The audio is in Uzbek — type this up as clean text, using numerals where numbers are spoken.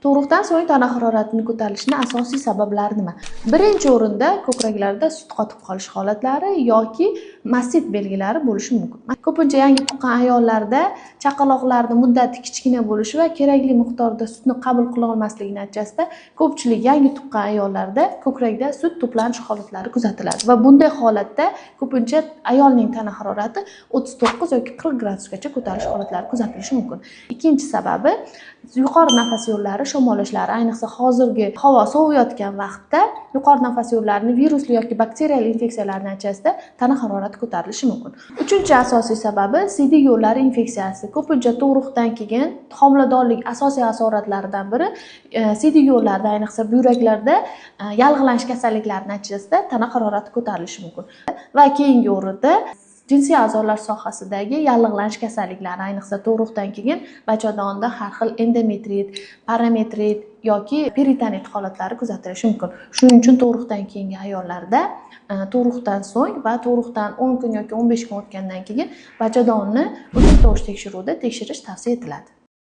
Tug'ruqdan so'ng tana haroratini ko'tarilishini asosiy sabablari nima? Birinchi o'rinda ko'kraklarda sut qotib qolish holatlari yoki mastit belgilari bo'lishi mumkin. Ko'pincha yangi tuqqan ayollarda chaqaloqlarni muddati kichkina bo'lishi va kerakli miqdorda sutni qabul qila olmasligi natijasida ko'pchilik yangi tuqqan ayollarda ko'krakda sut to'planish holatlari kuzatiladi va bunday holatda ko'pincha ayolning tana harorati 39 yoki 40 gradusgacha ko'tarilish holatlari kuzatilishi mumkin. Ikkinchi sababi yuqori nafas yo'llari shamollashlari, ayniqsa hozirgi havo soviyotgan vaqtda yuqori nafas yo'llarini virusli yoki bakterial infeksiyalar natijasida tana harorati ko'tarilishi mumkin. Uchinchi asosiy sababi siydik yo'llari infeksiyasi. Ko'pincha tug'ruqdan keyin homiladorlik asosiy asoratlaridan biri siydik yo'llarida, ayniqsa buyraklarda yallig'lanish kasalliklari natijasida tana harorati ko'tarilishi mumkin. Va keyingi o'rinda jinsiy a'zolar sohasidagi yallig'lanish kasalliklari, ayniqsa tug'ruqdan keyin bachadonda har xil endometrit, parametrit yoki peritonit holatlari kuzatilishi mumkin. Shuning uchun tug'ruqdan keyingi ayollarda tug'ruqdan so'ng va tug'ruqdan 10 kun yoki 15 kun o'tgandan keyin bachadonni ultratovush tekshiruvida tekshirish tavsiya etiladi.